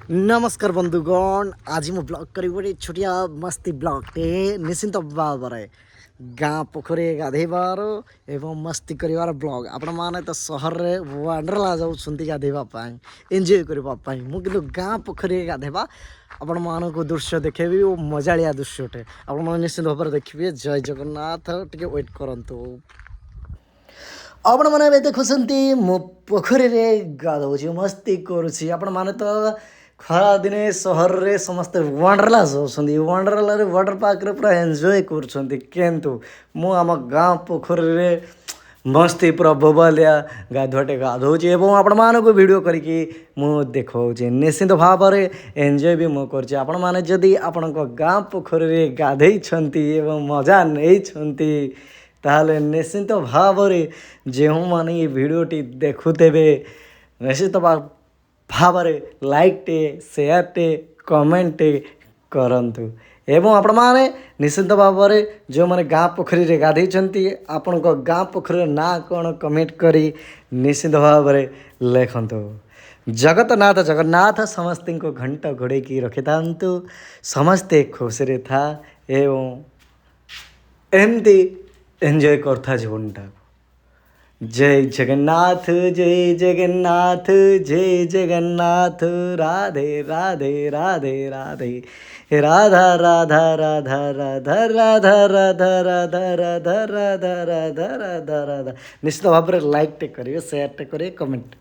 ନମସ୍କାର ବନ୍ଧୁଗଣ, ଆଜି ମୁଁ ବ୍ଲଗ୍ କରିବି ଗୋଟେ ଛୋଟିଆ ମସ୍ତି ବ୍ଲଗ୍ଟେ। ନିଶ୍ଚିନ୍ତ ଭାବରେ ଗାଁ ପୋଖରୀରେ ଗାଧେଇବାର ଏବଂ ମସ୍ତି କରିବାର ବ୍ଲଗ୍। ଆପଣମାନେ ତ ସହରରେ ୱାଣ୍ଡରଲା ଯାଉଛନ୍ତି ଗାଧେଇବା ପାଇଁ, ଏନ୍ଜୟ କରିବା ପାଇଁ। ମୁଁ କିନ୍ତୁ ଗାଁ ପୋଖରୀରେ ଗାଧେଇବା ଆପଣମାନଙ୍କୁ ଦୃଶ୍ୟ ଦେଖେଇବି ଓ ମଜାଳିଆ ଦୃଶ୍ୟଟେ ଆପଣମାନେ ନିଶ୍ଚିନ୍ତ ଭାବରେ ଦେଖିବେ। ଜୟ ଜଗନ୍ନାଥ। ଟିକେ ୱେଟ୍ କରନ୍ତୁ। ଆପଣମାନେ ଏବେ ଦେଖୁଛନ୍ତି, ମୁଁ ପୋଖରୀରେ ଗାଧଉଛି, ମସ୍ତି କରୁଛି। ଆପଣମାନେ ତ ଖରାଦିନେ ସହରରେ ସମସ୍ତେ ୱାଣ୍ଡରଲା ଯାଉଛନ୍ତି, ୱାଣ୍ଡରଲାରେ, ୱାଟର ପାର୍କରେ ପୁରା ଏନ୍ଜୟ କରୁଛନ୍ତି। କିନ୍ତୁ ମୁଁ ଆମ ଗାଁ ପୋଖରୀରେ ମସ୍ତି, ପୁରା ବୋବାଲିଆ ଗାଧୁଆଟେ ଗାଧଉଛି ଏବଂ ଆପଣମାନଙ୍କୁ ଭିଡ଼ିଓ କରିକି ମୁଁ ଦେଖାଉଛି। ନିଶ୍ଚିନ୍ତ ଭାବରେ ଏନ୍ଜୟ ବି ମୁଁ କରୁଛି। ଆପଣମାନେ ଯଦି ଆପଣଙ୍କ ଗାଁ ପୋଖରୀରେ ଗାଧେଇଛନ୍ତି ଏବଂ ମଜା ନେଇଛନ୍ତି, ତାହେଲେ ନିଶ୍ଚିନ୍ତ ଭାବରେ ଯେଉଁମାନେ ଏ ଭିଡ଼ିଓଟି ଦେଖୁଥିବେ, ନିଶ୍ଚିତ ଭାବରେ ଲାଇକ୍ଟେ, ସେୟାରଟେ, କମେଣ୍ଟଟେ କରନ୍ତୁ। ଏବଂ ଆପଣମାନେ ନିଶ୍ଚିନ୍ତ ଭାବରେ ଯେଉଁମାନେ ଗାଁ ପୋଖରୀରେ ଗାଧେଇଛନ୍ତି, ଆପଣଙ୍କ ଗାଁ ପୋଖରୀର ନାଁ କ'ଣ କମେଣ୍ଟ କରି ନିଶ୍ଚିନ୍ତ ଭାବରେ ଲେଖନ୍ତୁ। ଜଗତନାଥ ଜଗନ୍ନାଥ ସମସ୍ତଙ୍କୁ ଘଣ୍ଟ ଘୋଡ଼େଇକି ରଖିଥାନ୍ତୁ। ସମସ୍ତେ ଖୁସିରେ ଥା ଏବଂ ଏମିତି ଏନ୍ଜୟ କରୁଥା ଜୀବନଟାକୁ। ଜୟ ଜଗନ୍ନାଥ, ଜୟ ଜଗନ୍ନାଥ, ଜୟ ଜଗନ୍ନାଥ। ରାଧେ ରାଧେ ରାଧେ ରାଧେ, ରାଧା ରାଧା ରାଧା ରାଧା ରାଧା ରାଧା ରାଧା ରାଧା ରାଧା ରାଧା ରାଧା ରାଧା। ନିଶ୍ଚିତ ଭାବରେ ଲାଇକ୍ଟେ କରିବେ, ସେୟାରଟେ କରିବେ, କମେଣ୍ଟ